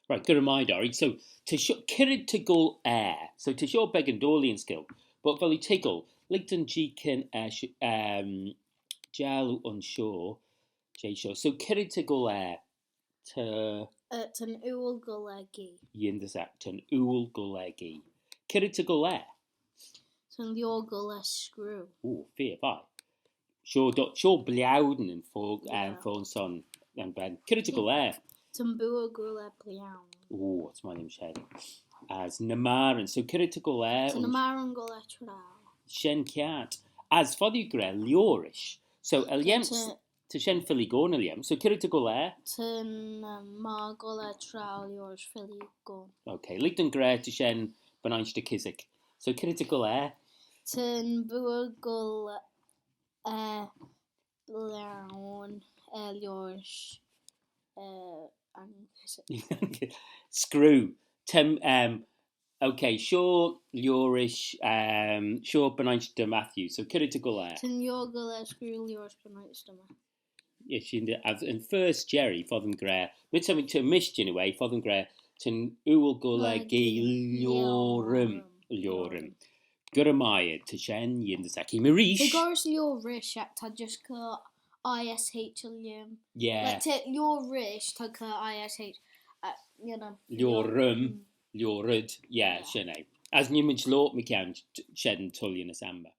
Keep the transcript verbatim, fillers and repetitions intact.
Right, good reminder. Right, so, ta sho, c'red ta goll er? So, ta sho beggan doillee yn skeeal, but vel oo toiggal, lhig dooin jeeaghyn, uh, sh- um, jalloo ayns shoh, jeh shoh. So, c'red ta goll er? Ta, uh, ta'n ooil goll er gee. Yindyssagh, ta'n ooil goll er gee. C'red ta goll er? Ta'n lioar goll er screeu. Ooh, feer vie. Shoh, do, shoh bliaudyn yn fo, yn fo son, yn ben. C'red ta goll er? Ta'n booar goll er bliaun. Ooh, it's my name shed. As ny magheryn. So, c'red ta goll er? Ta'n magheryn goll er traa. Shen kiart. As foddee oo gra liorish. So, Elliam, ta shen fyllicoon, Elliam. So, c'red ta goll er? Ta'n magher goll er traa liorish fyllicoon. Okay, lhig dooin gra ta shen bun-ainsh dy kissaghey. So, c'red ta goll er? Ta'n booar goll er bliaun, er liorish, uh, screeu. Tem, um, okay, shoh liorish, um, shoh bun-ainsh dy Matthew. So, c'red ta goll er? Ta'n lioar goll er screeu liorish bun-ainsh dy Matthew. Yeah, shen, as yn first Jerry, foddym gra. Myr ta mee, ta mish jannoo eh, foddym gra, ta'n ooil goll er gee lioarym. Lioarym. Gura mie, ta shen yindyssagh. Maurice. T'eh goll er liorish, ta just cur I S H er lheim. Yeah. Like, ta liorish, ta cur I S H, uh, you know. Lioarym, lioarid, yeah, shen eh. As nee mayd loayrt mychione, shen tooilley ny s'aym's.